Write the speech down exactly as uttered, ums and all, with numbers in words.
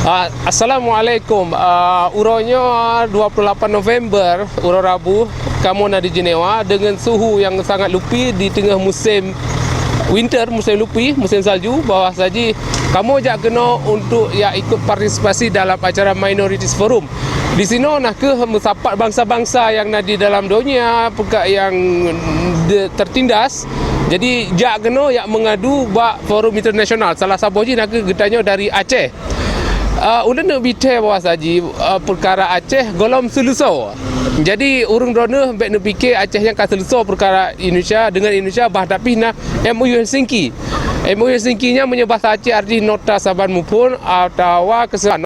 Ah, assalamualaikum. Ah, uroe nyoe dua puluh lapan November, uroe Rabu, kamoe na di Jenewa deungon suhu nyang sangat lupi di teungoh musém winter, musém lupi, musém salju, bahwa saji kamoe jak keunoe untuk ya ikut partisipasi dalam acara Minorities Forum. Di sinoe na kheueh meusapat bansa-bansa nyang na di dalam donya, peugah nyang de-, tertindas. Jadi jak keunoe yak meungadu bak forum internasional. Salah saboh jih na kheueh geutanyoe dari Aceh. Uh, ulôn neuk bithée bahwa saji, uh, peukara Aceh gohlom seuleusoe. Jadi ureuëng droeneueh bék neupike Aceh nyang ka seuleusoe peukara Indonesia deungon Indonesia, bah tapi na M O U Helsinki. M O U Helsinki nyan meunyoe bahasa Aceh arti nota saban muphom atawa kesepakat.